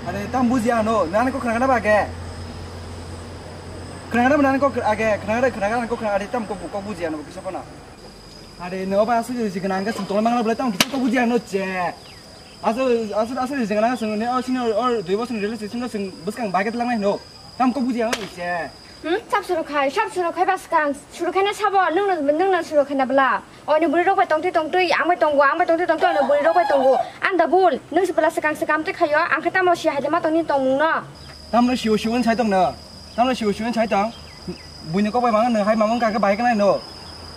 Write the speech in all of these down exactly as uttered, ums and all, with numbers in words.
Are tam bujiya no, nani kok khna ba age. Khna ba nani kok age, khna khna kok khna are tam kok kok bujiya no kisa pana. Are no ba asuk si gana ga sung tong mang bla tam kisa kok bujiya no che. Asuk asuk asuk si gana sung ne o sini or dui bosor relationship no sung buskang ba ke lang no. Tam kok bujiya no che. Hmm, sab suru khai, sab suru khai ba swkang, suru khai na sabo, nwng no, nwng no suru khai na bla. Oni bwrwi rok bai tongtwi tongtwi, ang bai tongo, ang bai tongtwi tongtwi, oni bwrwi rok bai tongo. Ang da bul, nwng se bla swkang swkang twi khaio, ang khe tamo si hai de ma tongni tongmung no. Tamno siwo siwo sai tong no, tamno siwo siwo sai tong. Buini kok bai mang no, hai mamung ka khe bai kanai no.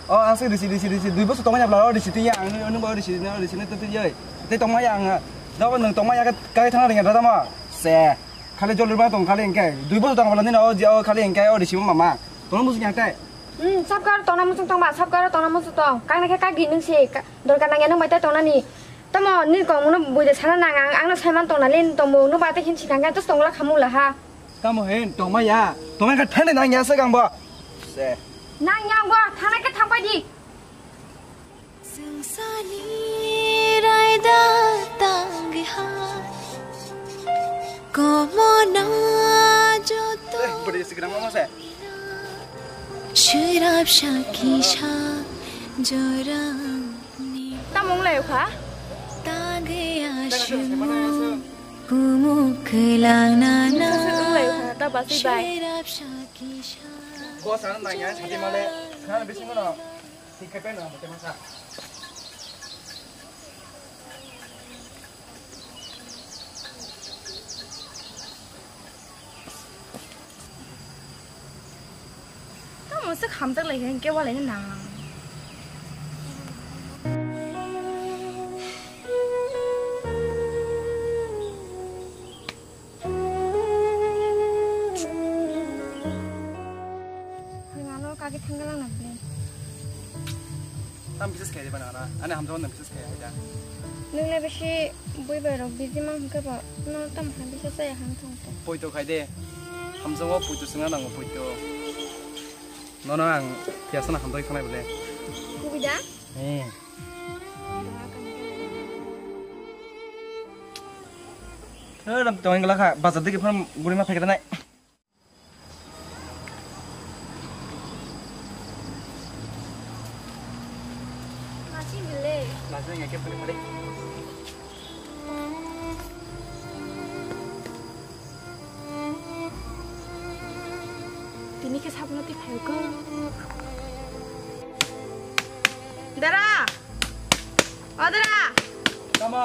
O aswk risi risi risi, dui bosor tongmani bla, o risi twi ya, ang nwng bo risi no, risi no twi twi yai. Tei tongma ya ang, da bo nwng tongma ya ka, ka thang ring ya da ma. Se. Khali jolirma tong khali hingke dui bosor tong bwlani no o khali hingke o risi mama tong musu yang tai. Hmm, sab karo tongna musu tong ba, sab karo tongna musu tong. Kang na khe kagi nung se ka-, dorkar nang ya nung bai tai tong nani. Tamo ni kong no bui de sana nang ang, ang no saiman tong na len tong mo, no ba te hin sikang ga tus tong la khamu la ha. Tamo hen tong ma ya, tong ma ka thane nang ya se gang bo. Se. Nang ya go, thana ke thang pai di. Sungsani raida tangha komona joto. Eh, beri Instagram apa sih? Shirap shaki sha jorani. Tamung lai kha? Tangha ashu kumuk lang na na. Tamung lai kha, ta basi bai. Shirap shaki sha. Gos ano nanya, sati male, kan bisi ngono. Thik khe peno, tei masa. Tamo se khamjak lai khe, hwnkhe walai nang. Nwng ano kagwi thangna lang nang bini. Tam bises khe bana na. Ani hamjao nwng bises khe da. Nwng le bisi bui bai rok busy mang hwnkhe bo no tam kha bisa chaya hang thong to. Poito khai de. Hamjao poito swngna nango poito. Nono ang piyasana hamjagwi thangnai bole. Kubui da? Eh. Tei ram tongwi glak kha, bazar digi phano guri ma phaigra nai. Masing gile. Masing ya ke puri mari. Tini khe sabno twi phaikho. Dara! O dara! Tamo?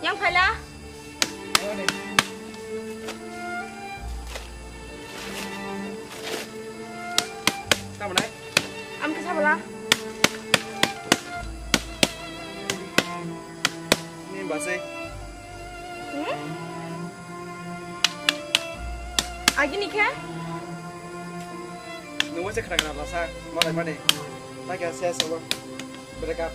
Yang phaila? Ani. Tamo nai? Am khe sabala? Ni basai. Hmm? Agini khe? Nungwa se khara khara basa, malai mani. Lagi ase ase bo. Break up.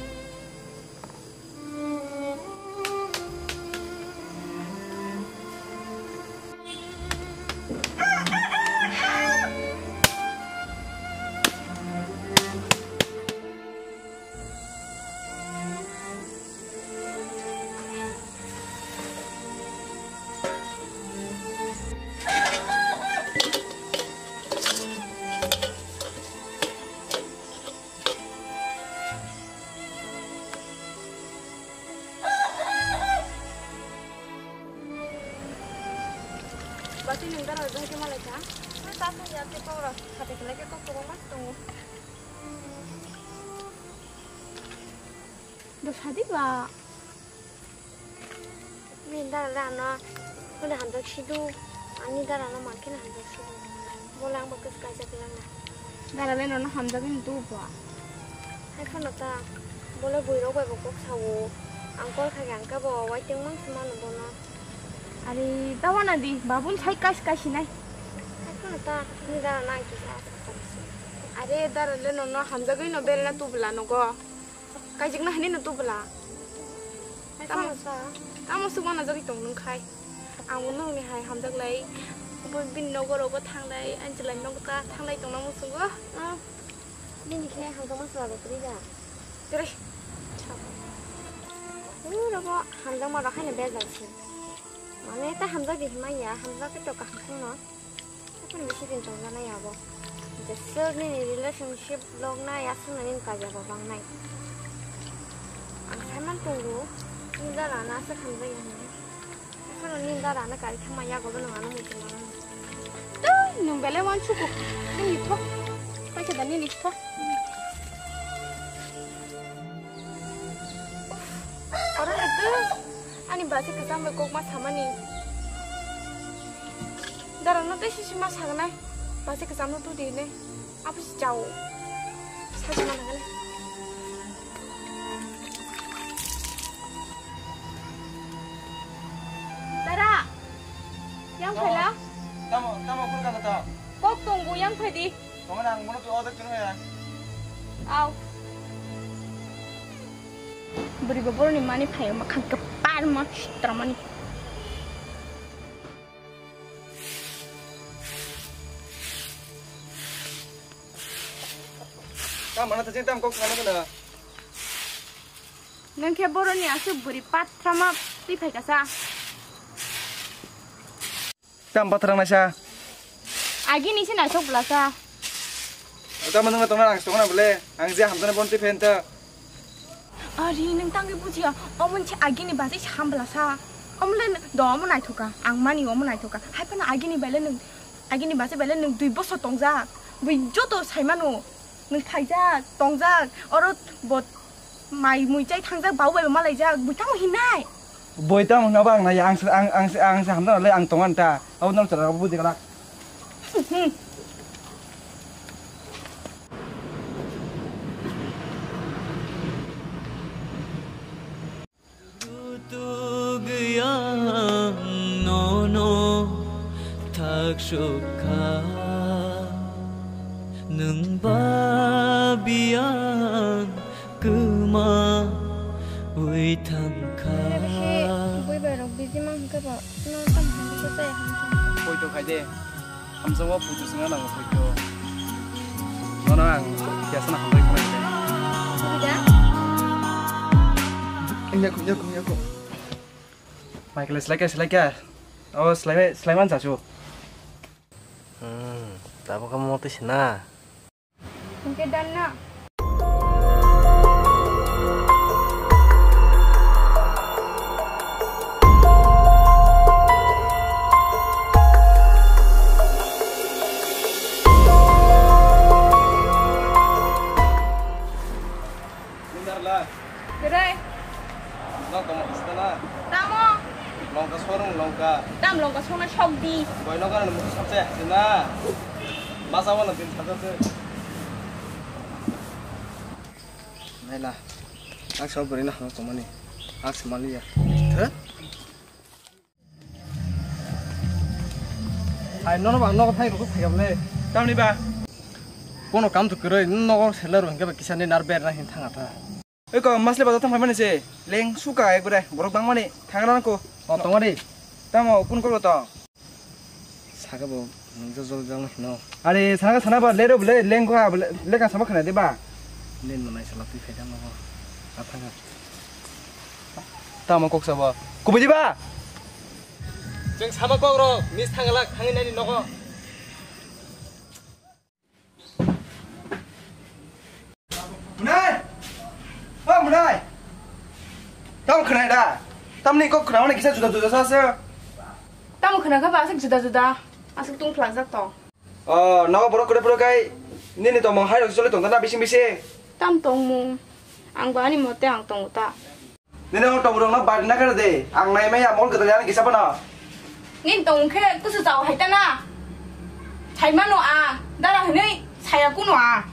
Bati nung dara jai ke malai ka. Sa sa ya te kok ra khate kele ke kok kok mas tongo. Do sadi ba. Ni dara le ano, hwnwi hamjak sidu, ani dara no mankhe no hamjak sidu. Bole ang bo kwswk kaijak langna. Dara le nono hamjagwi no tubu ba. Hai phano ta, bole bwrwi rok bai bo kok sao. Ang kol kha khe ang khe bo waiting mang se mano bono. Are, ta wana di, babun sai kaisi kaisi nai. Hai phano ta, ni dara no ang kisa asa kha. Are, dara le nono hamjagwi no berena tubula nogo. Kaijikna hinwi no tubula. Hai tamo, phano sa. Tamo sukma na jagwi tong nung khai. Ang bo nokni hai hamjak lai. Bo bini nogo rogo thanglai, ani chwlai nogo ta thanglai tongna muchungo. Ah, bini khe hamjakma chwla rok kwrwi da. Kwrwi. Ui, rogo hamjakma rok haino bejal se. Mane ta hamjak di himai ya, hamjak khe to kaham kheno. Haphano bisi din tongjanai abo. Jeswk nini relationship log nai, aswk nai nini kaiya bo bang nai. Ang saiman tongo, nini dara na aswk hamjak ya hinwi. Haphano nini dara na kari thangma yago bo nwng ano muitu mano. Tei, nwng belai uansukgo. Nini tho. Paikha da nini tho. Oro nukgo, ani basi kwcham bai kok ma samani. Dara no tei sisi ma sagnai, basi kwcham no tudi ne, abo si chao. Saji ma nangani. Dara, yang phaila? Tamo, tamo, tamo, kurka kata. Kok tongbo yang phaidi. Tongana ang mono tu order kunu ya. Au. Bwrwi bo boroni mani phaio makhang kwparma sitramani. Tam mana tajin tam kok sana kana. Nwng khe boroni aswk bwrwi pathrama twi phaikha sa. Tam pathar nang naisa. Agini se naisok bwlasa. Tamo nwng tongna ang tongna bole. Ang je hamjana bon twi phen ta. Ari nwng tangwi bujiya. Omo se agini basi sam bwlasa. Omo le do omo naithoka. Ang mani omo naithoka. Hai phano agini bele nwng, agini basi bele nwng dui bosor tongjak. Bui joto saimano. Nwng phaijak, tongjak. Oro bo mai mui chai thangjak, bau bai malaijak, bui tamo hinai. Bui tamo hwnaba ang nai, ang se, ang, ang se, ang se hamjak nalai, ang tongan ta. Abo nang chara buji galak. Rutuk yang nono thak sukha, nwng ba biyang kwma wi thangkha. Bui bai rok busy mang hwnkhe bo, no tam hwn khe chaya hwn khe. Poito khai de. Hamjakma puitu swnga nango puitu. Nono ang kiyasano hambai khwnai de. Yaku, yaku, yaku. Michael, selai kha, selai kha. O, selai, selai man chachu. Hmm, tabuk kamo twi sina. Hwnkhe done na? Kwrwi. Nok tongma hastana. Tamo? Longka sorong longka. Tam longka songna sok di. Boy longka na mukhung sapse hasina. Masa wala bin sajase. Naila. Ak sok beri na hano tongmani. Ak semali ya. Thar. Hai, nono ba, nogo phai rok phai gable. Tamni ba? Kono kam to kwrwi, nogo seller rok hwnkhe ba kisa ni nar ber na hin thanga tha. Oi ko, masle bazar thang phaimani se, leng suka ekbare, borok bangmani, thangra nangko. O, tongma di. Tamo, kun kol to? Saka bo, nung jol jol jang hino. Are, sana sana ba, lero bole, leng ko ha, bole, leka sama khana de ba? Len no nai sala twi phai dang nogo. Athanga. Tamo kok sabo. Kubui di ba? Chwng sama kok ro, miss thangalak, thangwi nani nogo. Munai! O Munai! Tamo khwnai da? Tamni kok khwnamani kisa juda juda sa se. Tamo khwnakha ba aswk juda juda, aswk tungphlak jak tong. O, nogo borok kwrwi phuru khai nini tongmung hai rok choli tong na bising bising. Tam tongmung. Ang bo ani mote ang tongo ta. Nini o tong rok no bad na kare de. Ang nai maya mol kwtal ani kisa phano. Nini tong khe kusu chao hai ta na. Sai mano a. Dara hwnwi saya kuno a.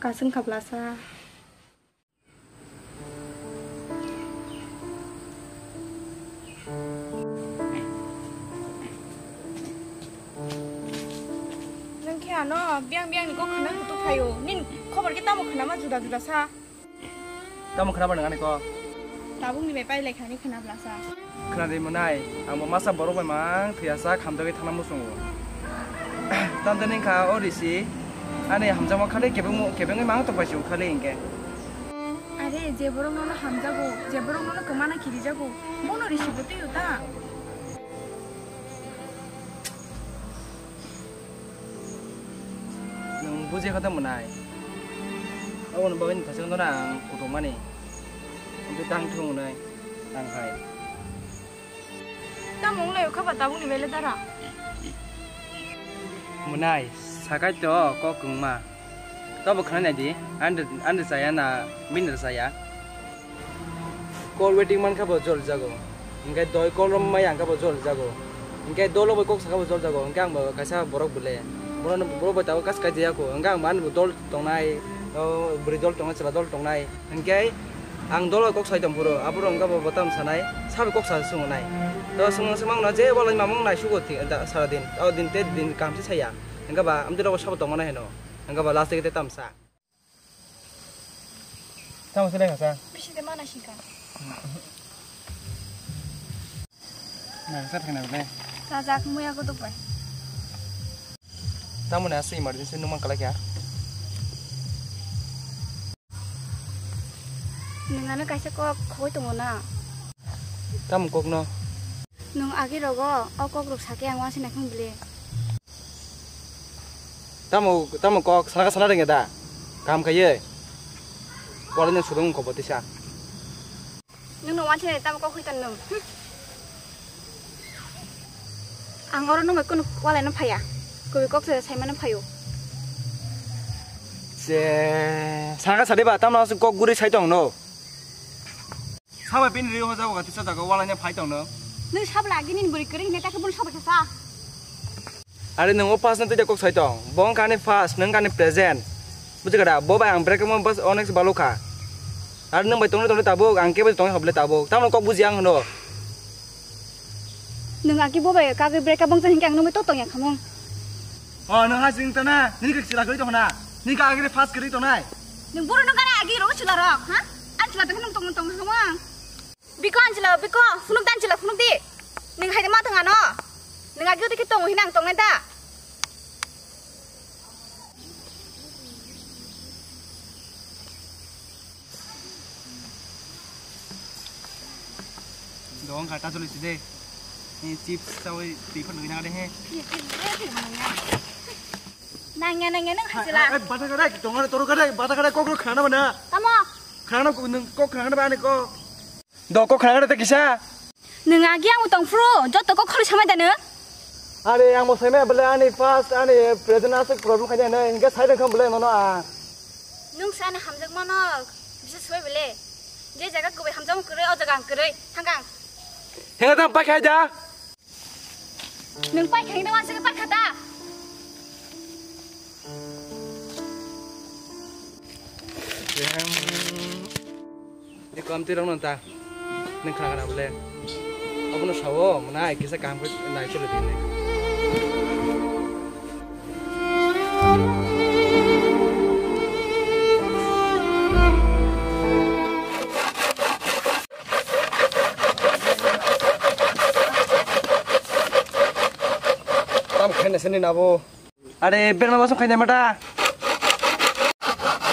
Kasing khablasa. Nwng khe ano biyang biyang ni kok khna kutuk phaio. Nini khobor khe tamo khnama juda juda sa. Tamo khnaba nwng ani kok? Tabuk ni bai pai lai khani khna bla sa. Khna di mwnai, ang bo masa borok bai mang thwiya sa khamjagwi thangna muchungo. Tamjani wngkha o risi, ani hamjakma khali kebengmo, kebengwi mang tok bai se khali hinkhe. Are, Je borok nono hamjago, je borok nono kwmana kirijago, bono risi bo twiyo ta. Nwng buji kha da mwnai. Aboni bagwi ni thasing no ang kutung mani. Amtwi tang thung nai, tang hai. Tamo wng lai kha ba tabuk ni belai dara. Mwnai, sakai to kok kwngma. Tobo khna nai di, ani, ani saya na, bini saya. Call waiting man kha bo jol jago. Hingke doi call rom mai ang kha bo jol jago. Hingke dolo bai kok saka bo jol jago. Hingke ang bo kaisa borok bole. Bono borok bai tabuk kas kai jaya ko. Hingke ang bo ani bo dol tongnai, o bwrwi dol tongnai, chwla dol tongnai. Hingke ang dolo kok sai tong phuru, aboro hingke bo botam sanai, sabai kok sa sungo nai. To sung sung mangno je walai mamung nai sugo ti, da, sara din. O din te din kam se saya. Hingke ba amtwi rogo sabo tongmana heno. Hingke ba last te tamsa. Tamo se lekha sa? Bisi de mana singka. Nang sa thangna bole. Sajak muya ko duk bai. Tamo na asli emergency nung man kala kya? Nung ano kaisa kok khoi tongo na. Tamo kok no? Nung agi rogo o kok rok sake ang wansi nakhung bile. Tamo, tamo kok sana sana rengya da. Kam khaye. Wala nung sudung ko botisa. Nung no wansi tamo kok huitan nung. Hmm. Ang oro nung kunu wala no phaya. Kubi kok se sai mano phayo. Se sana ka sade ba tamo kok guri sai tong no. Sabo bini ri hojago gati sa jago wala ne phai tong no. Nung sabla agi nini buri kiri hine ta ke bun sabo sa. Are nung o pass no tei kok sai tong. Bo wngkha ani past, nung wngkha ani present. Buji kada, bo bai ang break mo bas onek se balukha. Are nung bai tongni tongni tabuk, ang kebo tongni hoble tabuk. Tamno kok buji ang hwno. Nung agi bo bai kagwi break up wngsa hinkhe ang nung bai to tongya khamung. O nung ha sing tana, nini kak sila kari tongna, nini kak agri fast kari tongnai. Nung buru nung kana agi ro sila rok, ha? An sila tong nung tong tong khamung. Biko Anjela, biko, phunuk di Anjela, phunuk di. Nwng hai de ma tong ano? Nwng agio dekhe tongo hina ang tongnai da. Dong kha ta choli si de. Ni chips chawi twi phano nang de he. Nangya, nangya, nwng hai sila. Ai, bata kadai, tong ano toro kadai, bata kadai, kok kok khana bana. Tamo? Khana ko nwng kok khana bana ko. Doko khwrang ta kisa. Nwng agi ang tong phuru, joto kok kholi samai da nwng? Are ang bo saimaya bole ani past ani present aswk problem khaina hinwi hingke sai rwkha bole nono ang. Nwng sa ani hamjak mano bisa soi bole. Je jaga kubai hamjak kwrwi o jaga ang kwrwi thangkang. Hinga ta pai khai da. Nwng pai khai da wansa pai khata. Ni kom tirok nonta. Nwng khna khna bole. Abono sawo mwnai kisa kaham khe nai cholo di. Tam khaina sini nabo. Are berma basong khaina mata.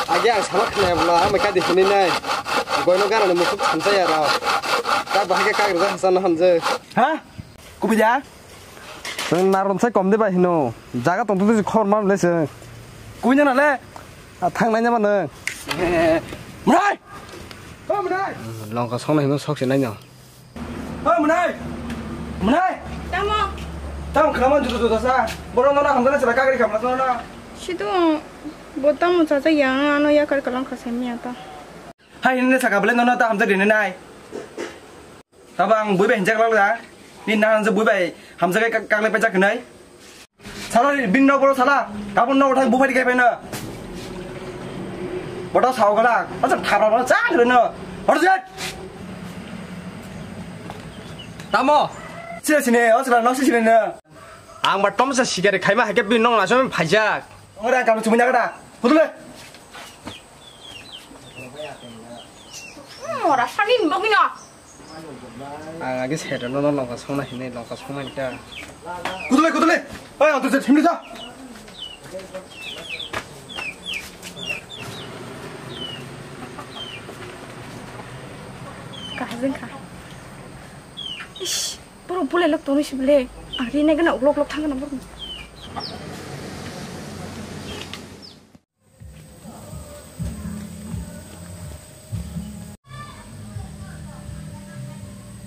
Age ang sama khaina bla, ama kadi sini nai. Goino garani musuk sansa ya ra. Ta bahage kagri ja sansa na hamje. Ha? Kubida? Naron sai kom de bai hino. Jaga tong tu khor mam le se. Kunya na le. Thang nai ma nang. Mrai. Longka song nai hino sok se nai no. O mwnai! Mwnai! Tamo? Tamo khama juda juda sa. Boro nono hamjana sila kagri khamna nono. Sido bo tamo chacha yang ano yakar kalang khasai miya ta. Hai hinne saka bole nono ta hamjak rinai nai. Tabo ang bui bai hinjak lala. Ni na hamjak bui bai hamjak kaglai pai jak nai. Sala ni bin nok boro sala, kabun nok thang buphai dikai phaino. Bodo sao gala, asa thapra bodo chang reno. Bodo jet. Tamo? Sila sini, o sila nok sini ne. Ang ba tom sa sikari khaima haike bin nok naso phaijak. Ora kamu chumina kada. Hudule. Ora sani bogino. Ang agi side no longka songna hinwi longka songna hinta. Kudule, kudule. Oi, ang to je thimli sa. Kahajeng kha. Ish, borok bulai lok tonwi si bele. Ang ri nai gana uklok uklok thang gana borok.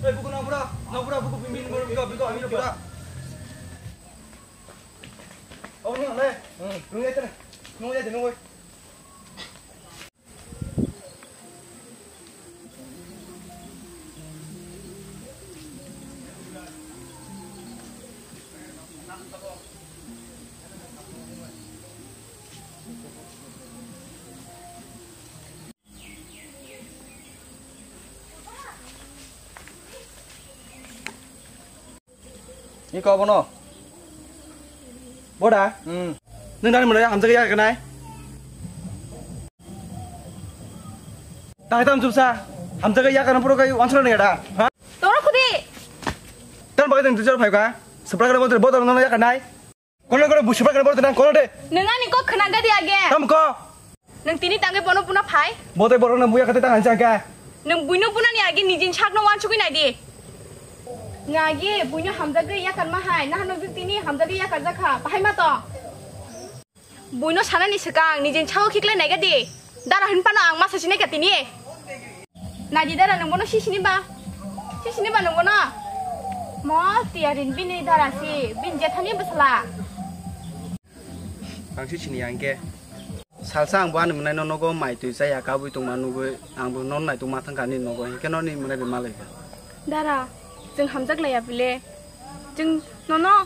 Ei, buku nang pura, nang pura, buku bimbing, buku bimbing, buku bimbing, pura. Oh, nang le. Nung ya, nung ya, nung ya. Iko abono. Boda? Hmm. Nung nani mulai hamjaga ya kanai? Tahai tam chupsa. Hamjaga ya kana puro kai wansura ni ada. Ha? Toro khudi. Tan bagai tang tujar phai ka. Sepra kana botor botor nana ya kanai. Kono kono busi phai kana botor nang kono de. Nung ani kok khna gadi age. Tam ko. Nwng tini tangwi bono buna phai? Bo tei borokno buya khe tei ta hansa khe. Nwng buino bunani age nijini sakno wansugwi nai di. Nwng age buino hamjagwi yakar ma hai, nahano jwk tini hamjagwi yakar jakha, bahai ma to. Buino sanani swkang nijini sago khiklai nai di. Dara hin phano ang masa sinai kha tini. Nai di dara nwng bono sisini ba? Sisini ba nwng bono? Mo tiyarin bini dara si, bini jethani bwsla. Ang si sini ya hwnkhe. Salsa ang bo ani mwnai no nogo mai twi chaya kabui tongma nugui ang bo non naituk ma thangkha ani nogo, hinkhe noni mwnai bai malai kha. Dara, chwng hamjak laiya bile. Chwng nono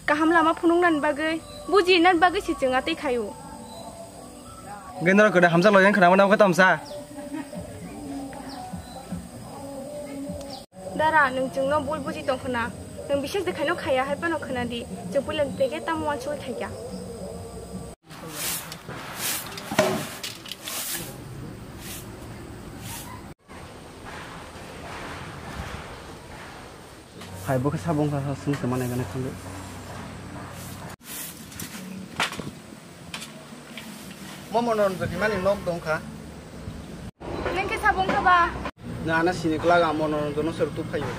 kaham lama phunuknani bagwi, bujinani bagwi se chwng atwi khaio. Hwnkhe norok kwda hamjak laiya wngkha nangma nangkha tamsa? Dara, nwng chwngno bul buji tong khna. Nwng bises de khaino khaya hai phano khna di. Chwng puila tege tamo wansugwi khaikha. Hai, bo khe sabo wngkha, ha, sini se manai gana thangdi. Mo Monoranjan ni mani nok dong kha. Nang khe sabo wngkha ba? Na ana sini kwlak ang Monoranjan no sir tu phaio.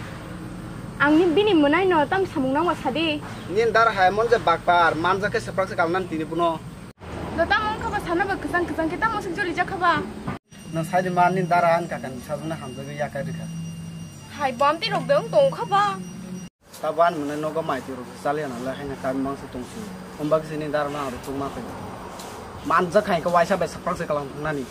Ang ni bini mwnai no tam samung nang wa sadi. Nin dar hai mon je bakpar, manja khe seprak se kalnan tini buno. Do tam wngkha ba sana ba kwchang kwchang khe tam usuk joli jakha ba. Nang sai di man nin dara an kakan sajuna hamjagwi yakai rikha. Hai bam ti rok de wng tong kha ba. Tabo ani mwnai nogo mai twi rok chaliya nalai haino kami mangsa tongsi. Hwnba khe sini dara no ang rwchuk ma khaio. Manjak hai khe waisa bai saprak se kalang thangnani.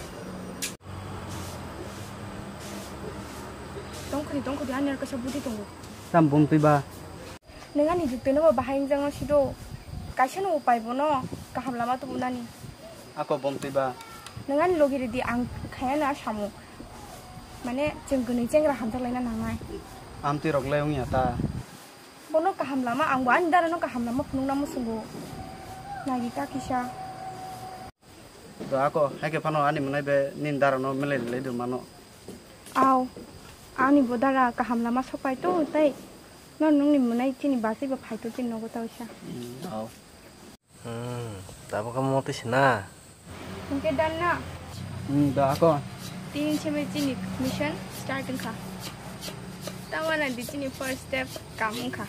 Tongkhwdi, tongkhwdi, ani aro kaisa budi tongo. Tam bumtwi ba? Nwng ani juktwi no bo bahai wngjak no sido. Kaisa no upai bono kaham lama tubunani. Ako bumtwi ba? Nwng ani logi rwdi, ang khaya no a samung. Mane chwng kwnwi chengra hamjak laina nangnai. Amtwi rok le wngya ta? Bono kaham lama, ang bo ani dara no kaham lama phunukna muchungo. Nagi ta kisa. To ako, hai khe phano ani mwnai be nini dara no melai rwlai do mano. Aw, ani bo dara kaham lama sok pai to, tei no nungni mwnai chini bachwi bo phai to chini nogo ta usa. Hmm, aw. Hmm, tabuk khe motwi se na? Hwnkhe done na? Hmm, da ako. Tini se bai chini mission start wngkha. Tamo na di chini first step kam wngkha.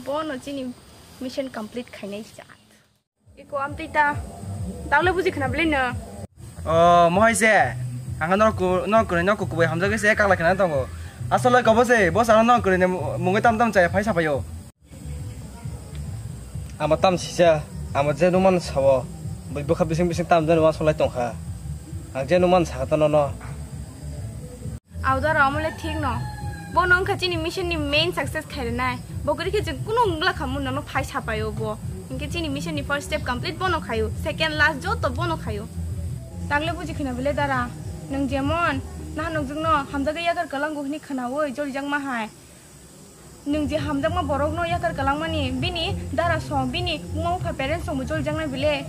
Bono chini mission complete khainai cha. Iko amtwi ta. Taule buji khna bwlai no. O, mohai se. Ang no ku-, no kwrwi no kubui hamjagwi se kaklai khna tongo. Asole kobo se, bo sano no kwrwi ni mungwi tam tam chaya phai sapaio. Amo tam sisa, amo je numan sao, bui bwkha bising bising tam je numan solai tongkha. Ang je numan sakha to nono. Aw dara, omo le thik no. Bono wngkha chini mission ni main success khairwnai. Bo kwrwi khe chwng kunu wngla kha mun nono phai sapaio bo. Hinkhe chini mission ni first step complete bono khaio. Second last joto bono khaio. Tagle buji khina bile dara. Nwng jemon, naha nokjwkno hamjagwi yakar kwlango hwnwi khnaui jolijak ma hai. Nwng je hamjakma borokno yakar kwlangmani, bini dara song, bini buma bupha parents songbo cholijaknai bile.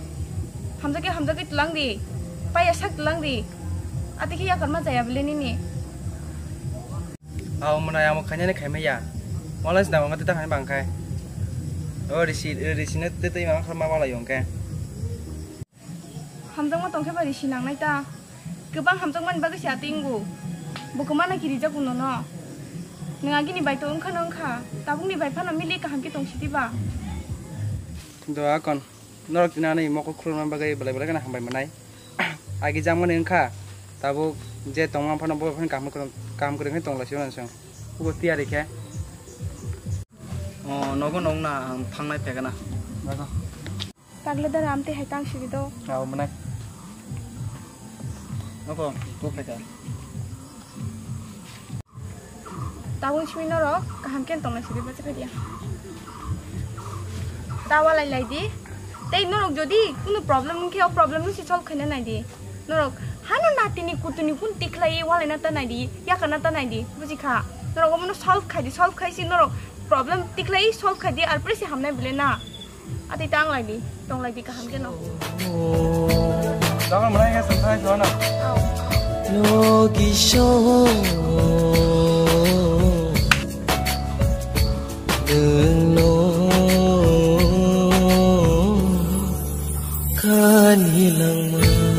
Hamjakhe hamjakhe twlang di, paiya sak twlang di. Ati khe yakarma jaya bile nini. Aw mwnai amo khainani khaimaya. Walai sida mama tita khaini bangkhai. O risi, risino tita mama kharma malai yongkhe. Hamjakma tongkhe ba risi nangnai ta. Kwbang hamjakmani bagwi se atwi wngo. Bo kwmana kirijak uno no. Nwng agini bai to wngkha no wngkha. Tabukni bai phano mili kaham khe tong sidi ba. Do akon. Norok tini ani mokol khulumna bagwi belai belai kheno hambai manai. Agi jamani wngkha. Tabuk je tongma phano bo phano kaham kwrwng, kaham kwrwng khe tong lai sio nang song. Ubo tiyari khe. O, nogo nongna ang thangnai phegana. Bago. Tagle dara amte hai tang sidi do. Rao manai. Nogo, tu phega. Tabuk simi norok kaham khe tong lai sidi bacha phai dia. Tawa lai lai di. Tei norok jodi kunu problem wngkhe o problem no se solve khaina nai di. Norok hano natini kutuni kun tikhlai walaina ta nai di, yakana ta nai di, buji kha. Norok omono solve khai di, solve khai si norok problem tikhlai solve khai di, ar pore se hamnai bile na. Ati tang lai di, tong lai di kaham khe no. Jangan mulai nggak selesai soalnya. Au. Logisho. Dengno. Kan hilang ma.